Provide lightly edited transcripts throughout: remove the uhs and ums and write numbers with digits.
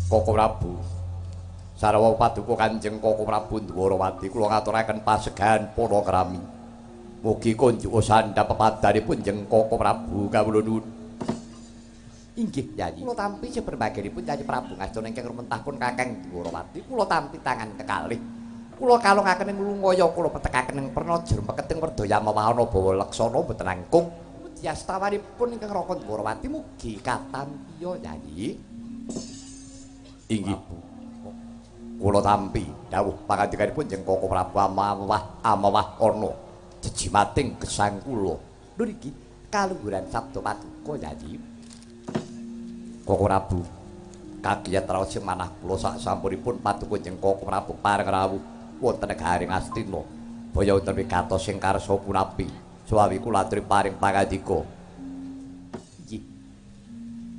Koko Prabu. Sarwa paduka Kanjeng Koko Prabu Ndwarawati kula ngaturaken pasegahan para krami. Mugi kunjuk sandhap pepadanipun Jeng Koko Prabu kawula nuwun. Inggih Yayi. Kula tampi seberbagenipun Yayi Prabu Ngastina ingkang rumentah pun Kakang Ndwarawati kula tampi tangan kekalih. Kula kalungaken ing lungaya kula petekaken ing perna jero peketing werdaya mawana bawa laksana mboten langkung. Mudiastawanipun ingkang Raka Ndwarawati mugi katampiya Yayi. Inggih. Kula tampi dawuh pangandikanipun Jeng Koko Prabu amawah amawah ana jejimating gesang kula. Lho niki kaluhuran sabda paduka Yayi. Koko Prabu kagiyat raos manah kula sak sampunipun paduka Jeng Koko Prabu pareng rawuh wonten negari Ngastina. Baya wonten wigatos sing karsa punapi suwawi kula aturi paring pangandika.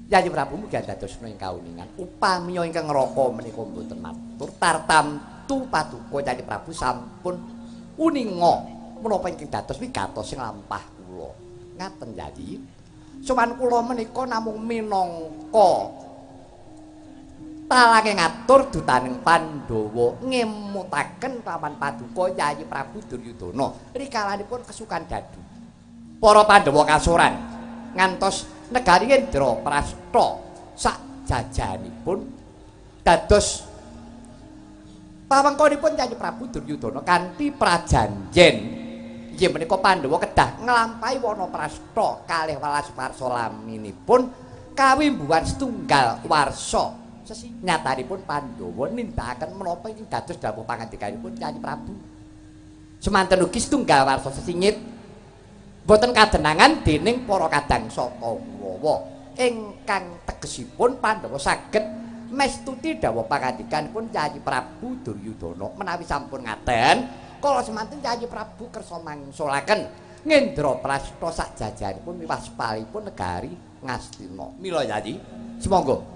Yayi Prabu mugi andadosna ing kauningan upamiya ingkang ngraka menika mboten matur tartamtu paduka Yayi Prabu sampun uninga menapa ingkang dados wigatos sing lampah kula. Ngaten Yayi. Sowan kula menika namung minangka talange ngatur dutaning Pandhawa ngemutaken paman paduka Yayi Prabu Duryudana rikalanipun kesukan dadu. Para Pandhawa kasuran ngantos negari Indraprasta sak jajanipun dados pawengkonipun Yayi Prabu Duryudana kanthi prajanjen inggih menika Pandhawa kedah nglampahi wanaprasta kalih welas warsa laminipun kawimbuhan setunggal warsa. Nyatanipun Pandhawa nindakaken menapa ingkang dados dawuh pangandikanipun Yayi Prabu. Semanten ugi setunggal warsa sesingit boten kadenangan dening para kadang saka Kurawa ingkang tegesipun Pandhawa saged mestuti dawuh pangandikanipun Yayi Prabu Duryudana. Menawi sampun ngaten, kala semanten Yayi Prabu kersa mangsulaken Ngendraprasta sak jajanipun miwah sepalihipun negari Ngastina. Mila Yayi, sumangga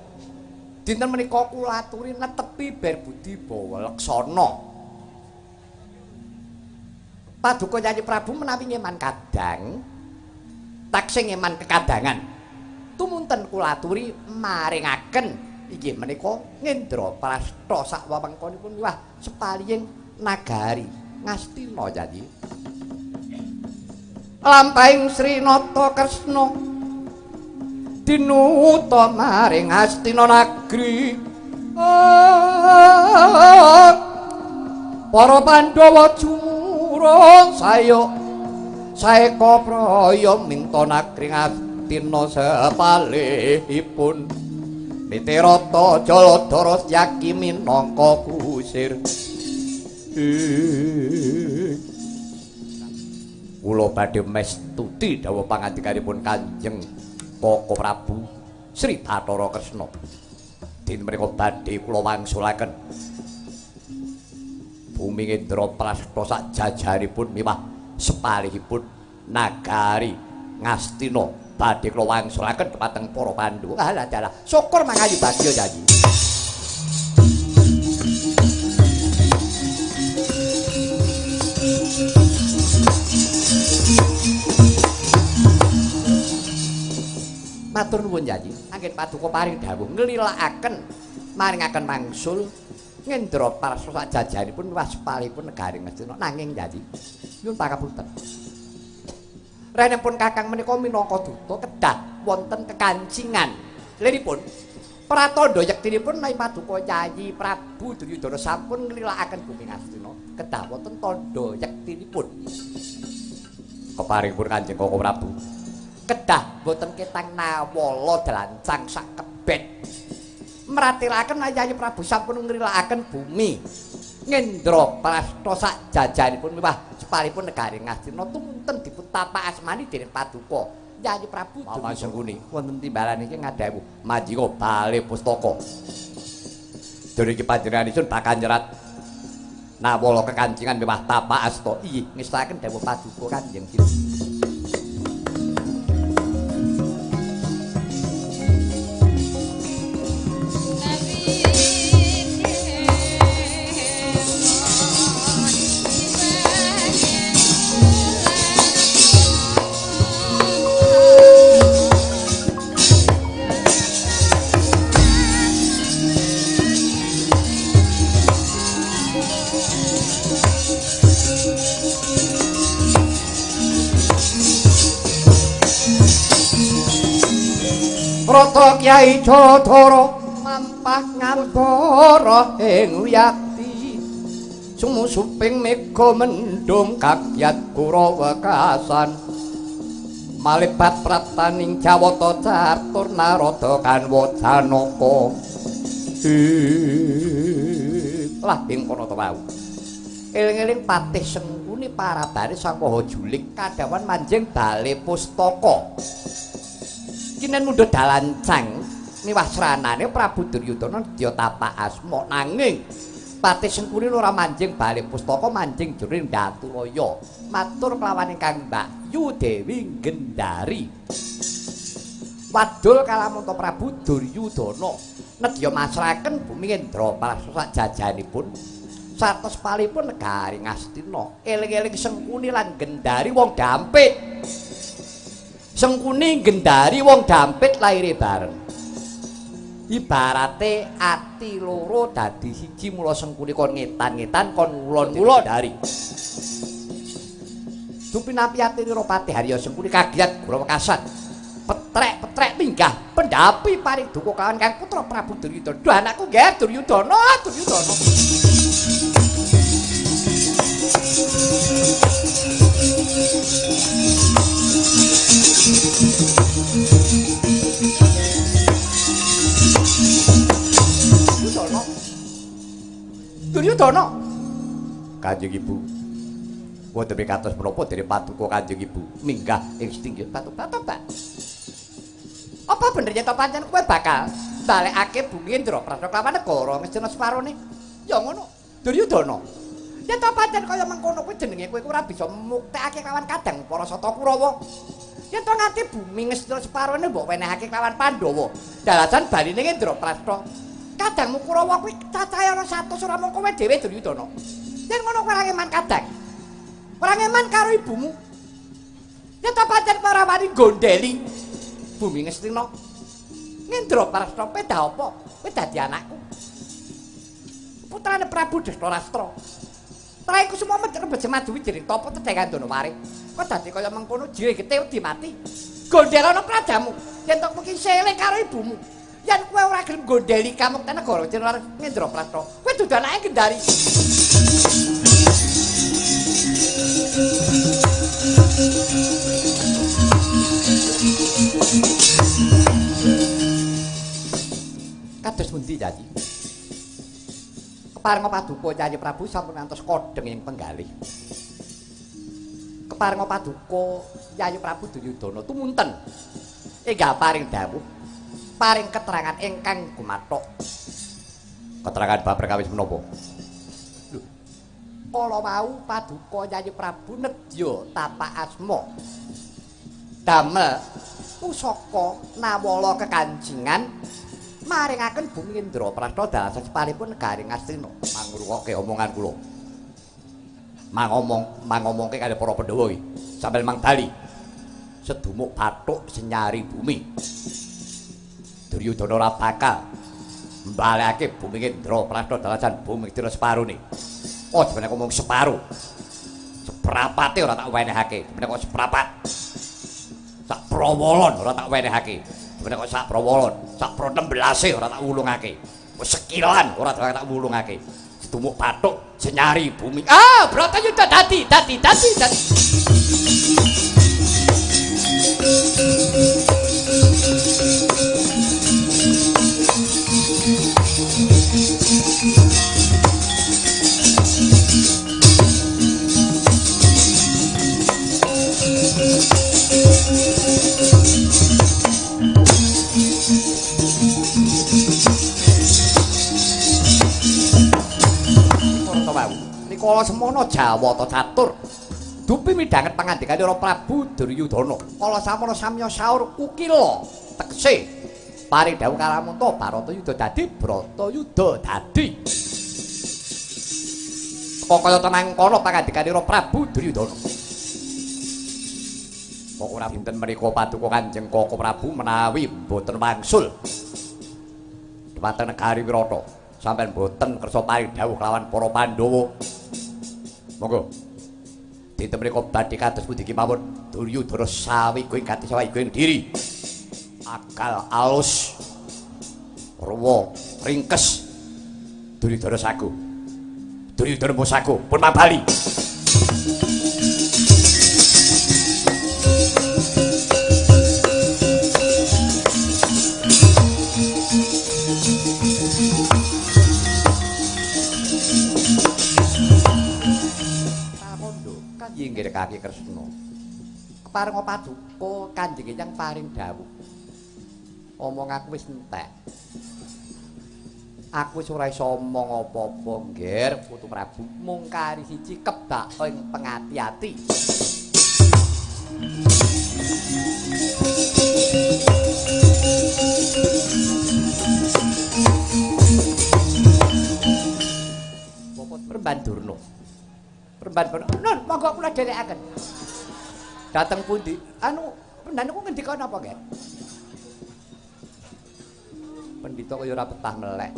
dinten menika kula aturi netepi ber budi bawa laksana. Paduka Yayi Prabu menawi ngeman kadang taksih ngeman kekadangan tumunten kula aturi maringaken inggih menika Ngendraprasta sak wewengkonipun miwah sepalihing nagari Ngastina Yayi. Lampahing Sri Nata Kresna dinuta maring Ngastina nagri. Para Pandhawa jumurung sayo saeka praya minta nagri Ngastina sepalihipun Mitirata Jaladara Yaki minangka kusir. Kula badhe mestuti dawuh pangandikanipun Kanjeng Koko Prabu Sri Bathara Kresna. Dinten menika badhe kula wangsulaken bumi Indraprasta sak jajaripun miwah sepalihipun nagari Ngastina badhe kula wangsulaken dhumateng para Pandhawa. Alah dalah, syukur mangayu bagya Yayi. Matur nuwun Yayi, anggen paduka paring dawuh nglilakaken maringaken mangsul Ngendraprasta sak jajanipun miwah sepalihipun negari Ngastina. Nanging Yayi, nyuwun pangapunten. Renipun Kakang menika minangka duta kedah wonten kekancingan. Liripun pratandha yektinipun menawi paduka Yayi Prabu Duryudana sampun nglilakaken bumi Ngastina, kedah wonten tandha yektinipun. Keparingipun Kanjeng Koko Prabu kedah boten ketang nawala dlancang sak kebet. Mratelaken Yayi Prabu sampun ngrilakaken bumi Ngendraprasta sak jajanipun miwah separipun negari Ngastina tumunten dipun tapak asmani dening paduka Yayi Prabu Paman Sengkuni wonten timbalan iki ngadhawuh manjinga bale pustaka. Dene iki panjenenganipun bakal nyerat nawala kekancingan miwah tapak asta. Iya ngestakaken dawuh paduka Kanjeng Sinuwun. Rata Kyai Jodhara mampah ngambara ing wiyati sumusuping mega mendhung kagyat kura wekasan malibat praptaning Jawata catur narada kanwa janaka. Lah ing kono to wau eling-eling patih Sengkuni parabare sang maha juling kadhawan manjing bale pustaka. Kinen mundhut dalancang miwah sranane Prabu Duryudana nedya tapak asma nanging patih Sengkuni ora manjing bale pustaka manjing jroning Datulaya matur kelawan ingkang Mbakyu Dewi Gendari. Wadul kalamunta Prabu Duryudana nedya masraken bumi Indraprasta sak jajanipun sarta sepalipun negari Ngastina. Eling-eling Sengkuni lan Gendari wong dampit. Sengkuni Gendari wong dampit laire bareng. Ibarate ati loro dadi siji mula Sengkuni kon ngetan-ngetan kon ngulon-ngulon dari. Dumpinapi atine Patih Harya Sengkuni kagiat gura wekasan. Petrek-petrek minggah pendhapi paring duka kawan kang putra Prabu Duryudana. Duh anakku nggih Duryudana, Duryudana. Duryudana. Duryudana. Kanjeng Ibu. Wonten mikatos menapa dening paduka Kanjeng Ibu minggah ing setinggil batu-batu, Pak. Apa bener yen to pancen kowe bakal balekake bumi Indraprasta kelawan negara Ngastina separone? Ya ngono. Duryudana. Yen to pancen kaya mengkono kuwi jenenge kowe ora bisa muktekake kelawan kadang para sata Kurawa. Yen to nganti bumi Ngastina separone mbok wenehake kelawan Pandhawa, dalasan baline Indraprasta. Kadangmu Kurawa kuwi cacahe ana 100 ora mung kowe dhewe Duryudana. Yen ngono kowe ora ngeman kadang. Ora ngeman karo ibumu. Yen to pancen ora wani gondeli bumi Ngastina. Indraprasta pedah apa? Kowe dadi anakku. Putrane Prabu Destarastra. Traiku semua mencet maju jering topo tedengan Donoware. Kok dadi kaya mengkono jere gete wedi mati. Gondelono prajamu. Yen tok mungkin seling karo ibumu. Yen kowe ora gelem gondeli kamukten negara Jeneng Indraprasta, kowe dudu anake Gendari. Kados pundi, Caci? Keparenga paduka Yayi Prabu sampun ngantos kodheng ing penggalih. Keparenga paduka Yayi Prabu Duryudana tumunten enggak paring dawuh, paring keterangan ingkang gumathok. Keterangan bab perkawis menapa? Lho, kala wau paduka Yayi Prabu nedya tapak asma damel pusaka nawala kekancingan maringaken bumi Indraprasta dalasan separipun negari Ngastina. Mangrungokke omongan kula. Mangomongke kali para Pandhawa iki sampeyan mang bali. Sedumuk bathuk senyari bumi. Duryudana ora bakal mbalekake bumi Indraprasta dalasan bumi Ngastina separone. Oh, jebene ngomong separo. Seprapate ora tak wenehake, jebene kok seprapat. Sak prawolon ora tak wenehake. Jebene kok sak prawolon, sak pro 16 ora tak wulungake. Wis sekilan ora tak wulungake. Sedumuk bathuk senyari bumi. Ah, Bratayuda dadi dadi dadi dadi. Kala semono Jawata catur dupi midhanget pangandikane Prabu Duryudana. Kala samono samya saur kukila tegese paring dawuh kalamunta Baratayuda dadi Bratayuda dadi. Teka kaya tenang kono pangandikane Prabu Duryudana. Kok ora dinten menika paduka Kanjeng Koko Prabu menawi mboten wangsul dhumateng negari Wirata. Sampeyan mboten kersa paring dawuh kelawan para Pandhawa. Monggo. Dinten menika badhe kados pundi kemawon Duryudana sawiga ing gati sawiga ing diri. Akal alus ruwa ringkes Duryudana sago. Duryudana musago pun mabali. Inggih kaki Kresna. Keparenga paduka Kanjeng Hyang paring dawuh. Omong aku wis entek. Aku wis ora iso omong apa-apa, Ngger Putu Prabu. Mung kari siji kebak ing pengati-ati. Bapak Peremban Durna. Peremban Durna. Nun, monggo kula dherekaken. Dateng pundi? Anu, pendhan niku ngendika napa, Nggih? Pendhita kaya ora betah melek.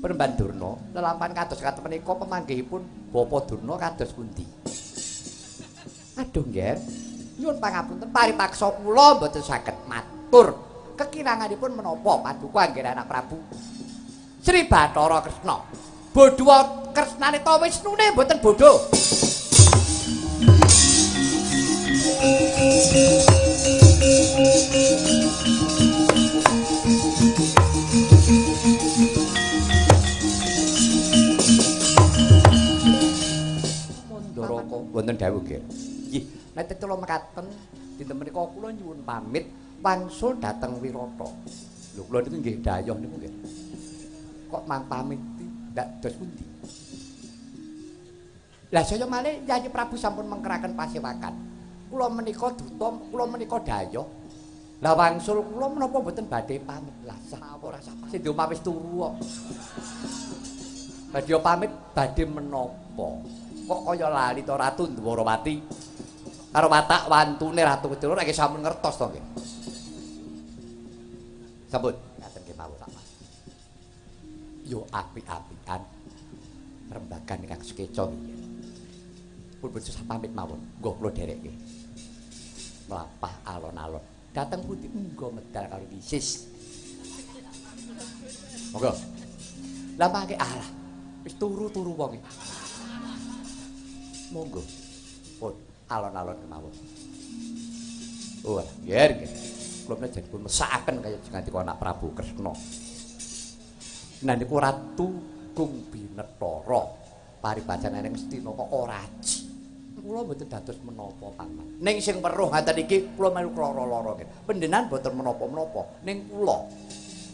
Peremban Durna, lelampahan kados katen menika pemanggihipun Bapa Durna kados pundi? Aduh, Nggih. Nyuwun pangapunten paripaksa kula mboten saged matur. Kekiranganipun menapa paduka anggere anak Prabu Sri Bathara Kresna. Bodho Kresnane ta Wisnune mboten bodho. Mandaraka wonten dawuh nggih. Nggih, nek tetula mekaten dinten menika kula nyuwun pamit wangsul dhateng Wirata. Lho kula niku nggih dayoh niku nggih. Kok mang pamit ndak dos pundi? Lah saya malih Yayi Prabu sampun mengkeraken pasewakan. Kula menika duta, kula menika dayoh. Lah wangsul kula menapa mboten badhe pamit? Lah sah ora sah. Sing di omah wis turu kok. Badhe pamit badhe menapa? Kok kaya lali to Ratu Ndwarawati? Karo watak wantune Ratu Kedura nggih sampun ngertos to nggih. Sampun ngaten nggih mawon Pak Mas. Yo apik-apikan rembagan ingkang sekeca nggih. Pun boten pamit mawon, nggo kula dherekke. Mlampah alon-alon. Dateng pundi nggo medal karo Isis. Monggo. Lah mangke alah wis turu-turu wong iki. Monggo. Pun alon-alon kemawon. Oh, nggih nggih. Kula menawi dipun mesakaken kaya ngantika anak Prabu Kresna. Nah niku Ratu Gung Binetara paribasane ning Ngastina kok ora aji. Kula mboten dados menapa paman. Ning sing weruh ngaten iki kula melu lara-lara nggih. Panjenengan mboten menapa-menapa ning kula.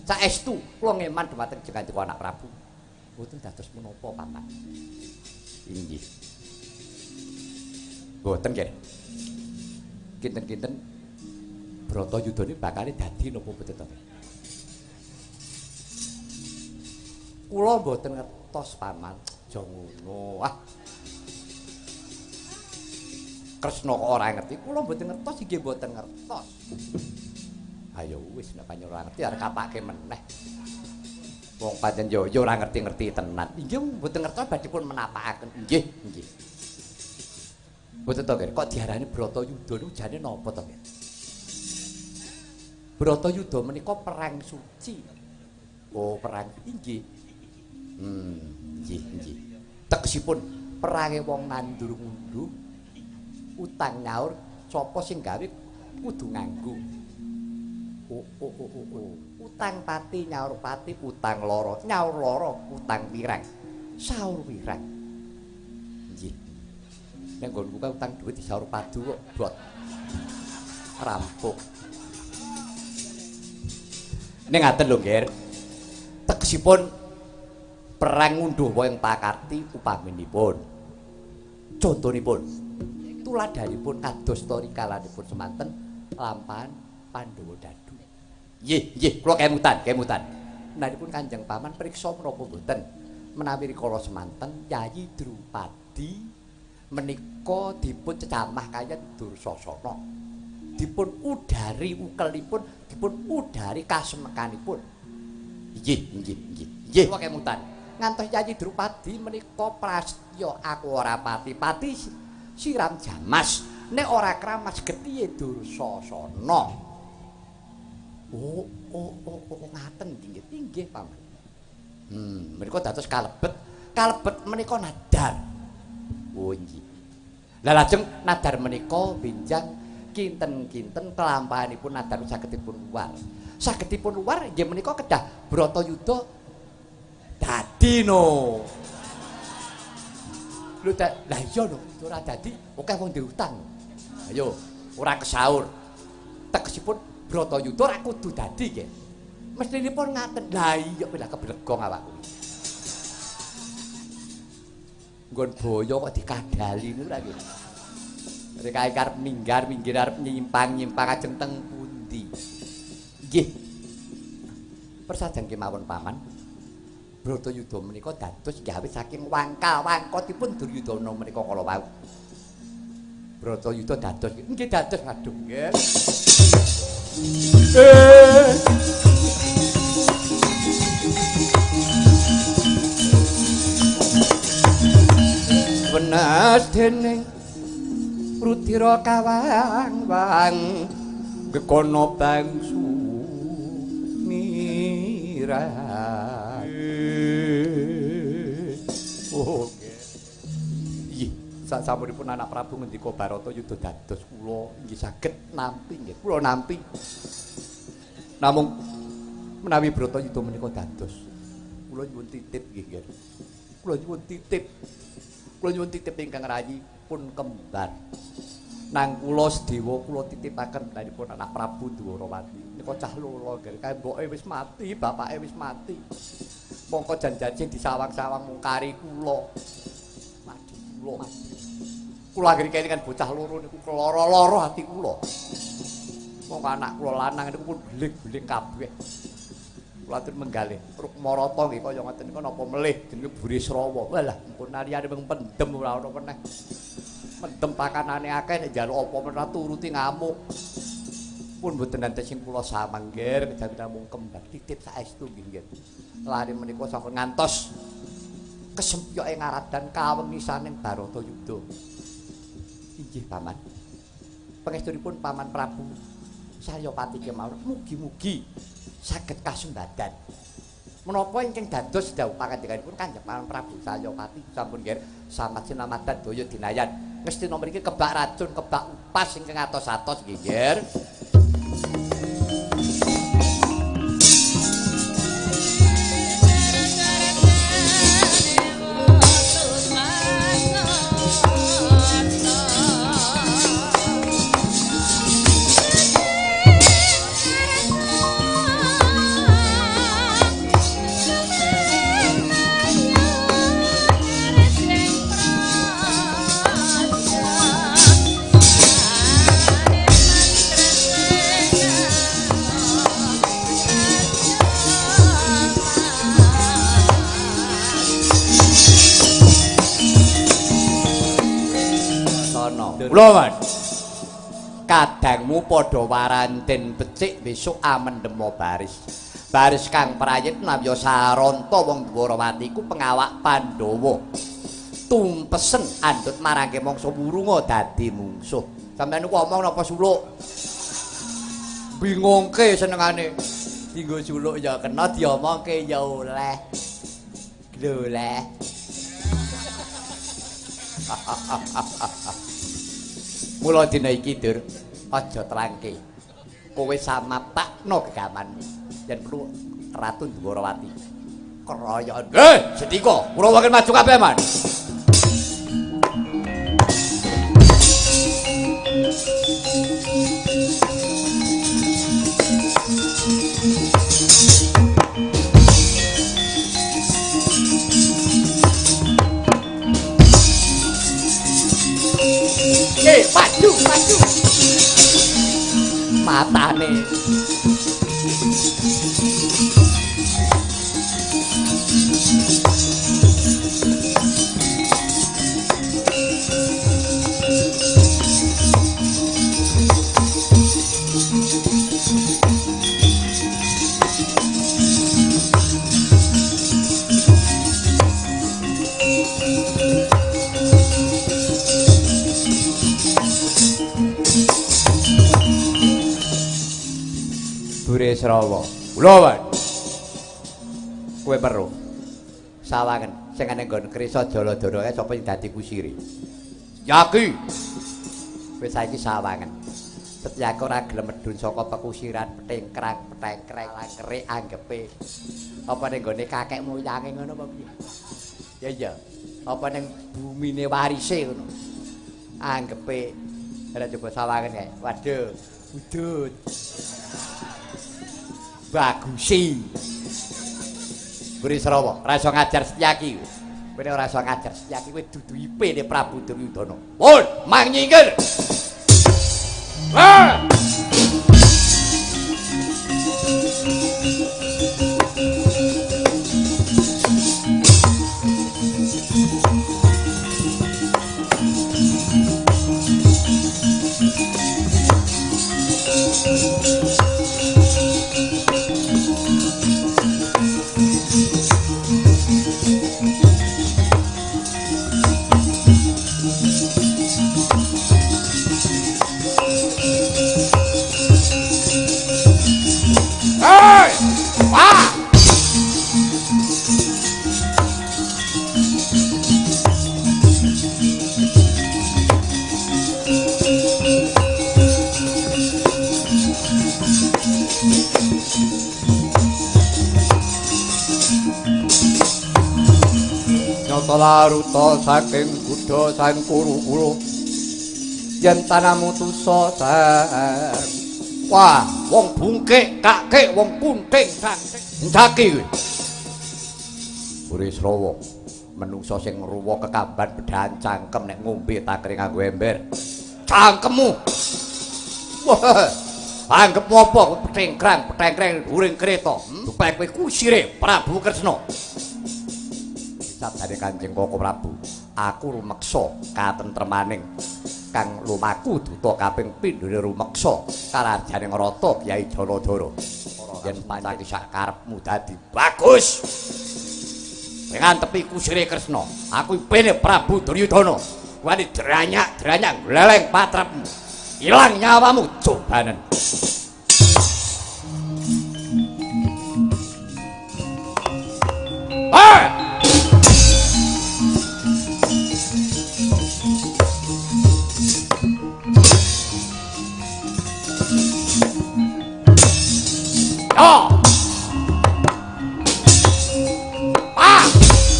Saestu kula ngeman dhumateng ngantika anak Prabu. Mboten dados menapa paman. Inggih. Mboten nggih. Kinten-kinten Bratayudane bakale dadi napa mboten to? Kula mboten ngertos paman. Aja ngono. Ah. Kresna kok ora ngerti, kula mboten ngertos inggih mboten ngertos. Ayo wis nek panjenengan ora ngerti arep kapake meneh. Wong pancen yo ora ngerti-ngerti tenan. Inggih mboten ngertos badhe pun menapakaken. Nggih, nggih. Mboten to, kok diarani Bratayuda niku jane napa to, Nggih? Bratayuda menika perang suci. Oh, perang inggih. Nggih, nggih. Tegesipun perange wong nandur ngunduh, utang nyaur, sapa sing gawe kudu nganggo. Oh, oh, oh, oh, oh. Utang pati nyaur pati, utang loro nyaur loro, utang wirang saur wirang. Nggih. Nek nggonku kae utang dhuwit disaur padu kok bot. Rampung. Ning ngaten lho, Nger. Tegesipun perang ngunduh woh ing pakarti upaminipun. Contonipun tuladhanipun kados rikalanipun semanten lampahan Pandhawa Dadu. Nggih, nggih, kula kemutan, kemutan. Menaripun Kanjeng Paman priksa menapa mboten menawi rikala semanten Yayi Drupadi menika dipun cecamah kaliyan Dursasana. Dipun udari ukelipun, dipun udari kasemekanipun. Nggih, nggih, nggih. Nggih, kula kemutan. Ngantos Yayi Drupadi menika prasetya aku ora pati-pati siram jamas nek ora kramas getihe Dursasana. Oh, oh, oh, oh, ngaten nggih, nggih Paman. Menika dados kalebet, kalebet menika nadar. Oh nggih. Lah lajeng nadar menika benjang kinten-kinten kelampahanipun nadar sagedipun luar. Sagedipun luar nggih menika kedah Bratayuda dadi no. Lho lah iya lho, ora dadi akeh wong diutang. Ayo, ora kesaur. Tegesipun Bratayuda ora kudu dadi nggih. Mestinipun ngaten. Lah iya lah keblegong awakku. Nggon boyo kok dikadali niku lha nggih. Rek arep minggar minggir arep nyimpang-nyimpang ajeng teng pundi. Nggih. Persajan kemawon Paman. Bratayuda menika dados gawe saking wangka-wangkotipun Duryudana menika kala wau. Bratayuda dados nggih dados aduh nggih. Wenas dening Rudira kawang-wang gekono bangsu mira. Oh, nggih. Sasampunipun anak Prabu ngendika Baratayuda dados kula inggih saged nampi nggih. Kula nampi. Namung menawi Bratayuda menika dados kula nyuwun titip nggih, nggih. Kula nyuwun titip. Kula nyuwun titip ingkang rayi pun kembar. Nang kula sedewa kula titipaken menanipun anak Prabu Dwarawati. Nika cah loro nggih, kae mboke wis mati, bapake wis mati. Mongko jan-jan sing disawang-sawang mung kari kula. Mati kula. Kula anggere kelingan bocah loro niku keloro-loro ati kula. Mongko anak kula lanang niku pun beling-beling kabeh. Kula atur menggalih Rukmarata nggih kaya ngoten niku napa melih jenenge Burisrawa. Walah, ampun liyane mung pendem ora ana meneh. Mendem pakanane akeh nek njaluk apa men turuti ngamuk. Pun mboten enten sing kula samangger kejawi namung kembar titip saestu nggih nggih. Lare menika sampun ngantos kesempyoke ngaradan kawengisaning Baratayuda. Inggih Paman. Pangestunipun Paman Prabu Salyapati kemawon mugi-mugi saged kasembadan. Menapa ingkang dados dawuh pangandikanipun Kanjeng Paman Prabu Salyapati sampun nggih samat sinamadan daya dinayan. Ngestina mriki kebak racun, kebak upas ingkang atos-atos nggih nggih. Kula Mas. Kadangmu padha waranten becik besok amendemo baris. Baris kang prayit nabya saranta wong Dwarawati iku pengawak Pandhawa. Tumpesen andhut marangke mangsa wurunga dadi mungsuh. Sampeyan niku omong napa suluk? Bingungke senengane. Dinggo suluk ya kena diomongke ya oleh. Gloleh. Mula dina iki Dur, aja terangke. Kowe samapakno gegamanmu. Yen perlu Ratu Dwarawati. Keroyokan. Hei, Sendika, kula wakil maju kabeh, Man. Maju, maju. Matane. Burisrawa. Kula, Pak. Kowe weruh. Sawangen sing ana nggon Krisa Jaladara kae sapa sing dadi kusire? Yaki. Kowe saiki sawangen. Setyaki ora gelem medhun saka pekusiran petengkrang, petengkreng, langkerik anggepe. Apa ning nggone kakek moyange ngono apa piye? Ya iya. Apa ning bumine warise ngono? Anggepe. Ora coba sawangen kae. Waduh, udut. Bagusi. Burisrawa, ora iso ngajar Setyaki. Kowe ora iso ngajar Setyaki, kowe dudu IP-ne Prabu Duryudana. Pun, mang nyingkir. Ah! Laruta saking kudha sang kuru-kuru yen tanamu tusa sang. Wah, wong bungkik kakek wong kunting sangking encaki kowe. Burisrawa menungsa sing ngruwa kekamban bedhahan cangkem nek ngombe takre nganggo ember. Cangkemmu. Wah, anggepmu apa kowe petengkrang, petengkreng dhuwuring kereta. Supaya kowe kusire Prabu Kresna. Sabdane Kanjeng Koko Prabu, aku rumeksa katentremaning kang lumaku duta kaping pindhone rumeksa karajane ngrata Kyai Jaladara. Yen pancen sak karepmu dadi bagus. Ngantepi kusire Kresna, aku ipene Prabu Duryudana. Wani dranyak-dranyak gleleng patrapmu. Ilang nyawamu cobanen. Hey! Ah!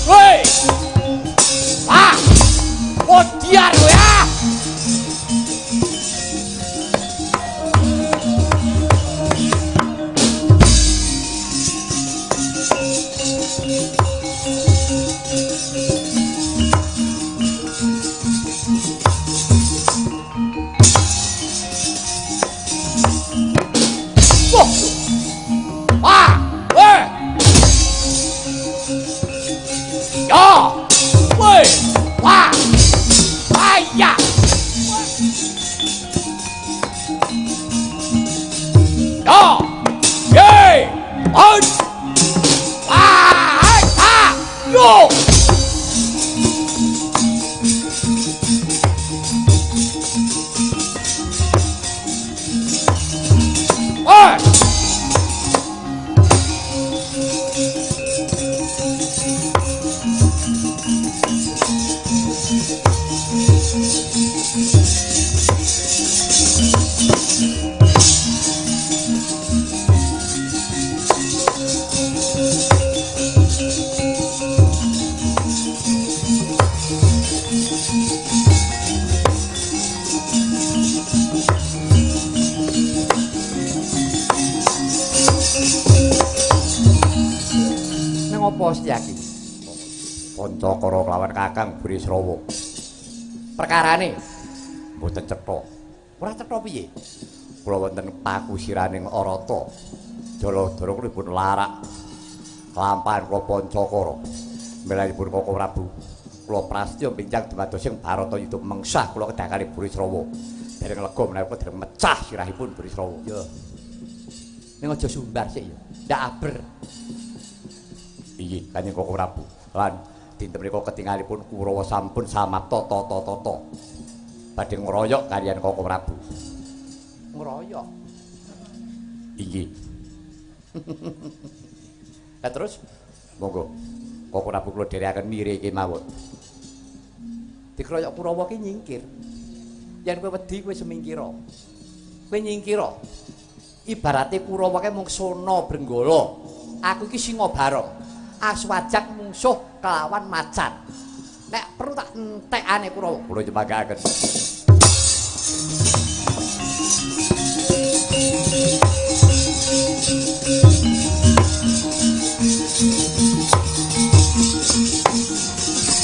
Woi! Ah! Odiar kowe ah! Wah! Woi! Ya! Woi! Wah! Ayah! Ya! Ye! On! Wah! Ah! Yo! Oi! Nang apa Setyaki? Pancakara kelawan Kakang Burisrawa. Perkarane Mboten cetha. Ora cetha piye? Kula wonten pakusiraning Arata. Jaladara kula dipun larak. Kelampahan kula Pancakara. Melanipun Koko Prabu. Kula prastya benjang dumados ing Bharatayuda mengsah kula kedakane Burisrawa. Dereng lega menawi kula dereng mecah sirahipun Burisrawa. Ya. Ning aja sumbar sik ya. Ndak aber. Inggih, Kanjeng Koko Prabu. Lan dinten menika ketingalipun Kurawa sampun samapta tata-tata. Badhe ngroyok kaliyan Koko Prabu. Ngroyok. Inggih. Lah terus monggo Koko Prabu kula dherekaken mire kemawon. Dikroyok Kurawa ki nyingkir. Yen kowe wedi kowe semingkira. Kowe nyingkira. Ibarate Kurawa ki mung sona brenggala. Aku iki singa barong. Aswajak mungsuh kelawan macan. Nek perlu tak entekane Kurawa. Kula nyepakaken.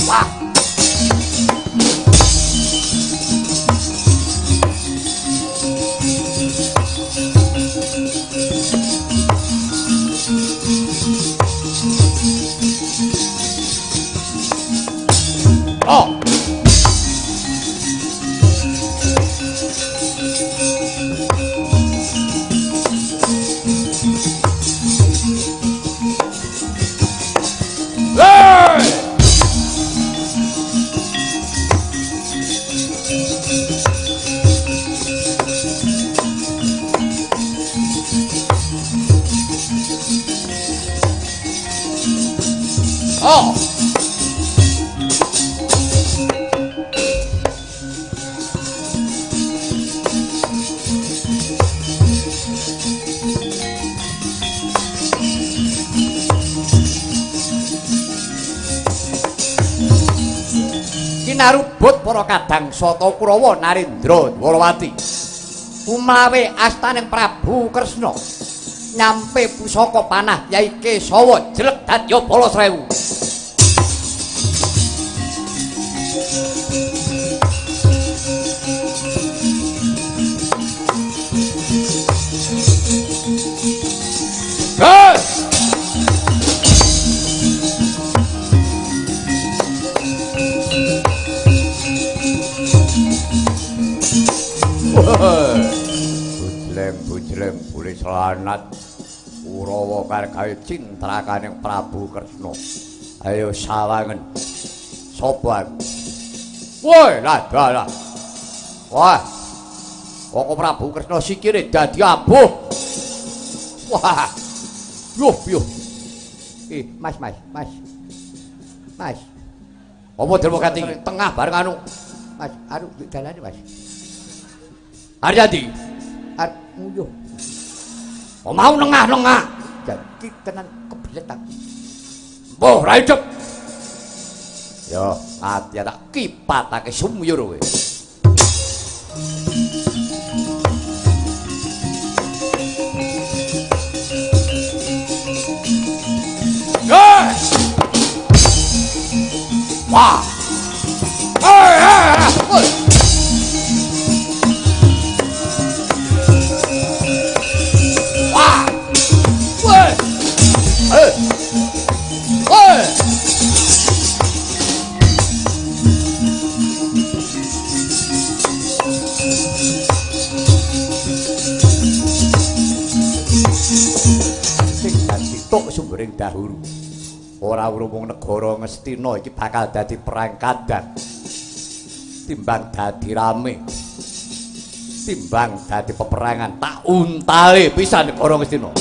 Wah. Oh. Hey! Oh. Kinarubut para kadang sata Kurawa Narendra Dwarawati. Kumlawe astaning Prabu Kresna. Nyampe pusaka panah Yai Kesawa jelek dadya bala 1000. Hey! Bujleng-bujleng boleh selanat Kurawa kargawe cintrakaning Prabu Kresna. Ayo sawangen. Sapa aku? Woi, lah dalah. Wah. Koko Prabu Kresna sikile dadi abuh. Wah. Yuh, yuh. Mas, Mas, Mas. Mas. Apa delok kati tengah bareng anu? Mas, anu dalane, Mas. Aryadi. Arep nguyuh. Oh, mau nengah-nengah. Jadi tenan kebelet aku. Mbuh, ra hidup. Yo, ati tak kipatake sumyur kowe. Hey! Wah. Hey, hey, hey. Wah. Woi. Hey. Woi. Sing dadi tok sumbering dahulu. Ora wurung negara Ngastina iki bakal dadi perang kadang. Timbang dadi rame. Timbang dadi peperangan tak untale pisan negara Ngastina.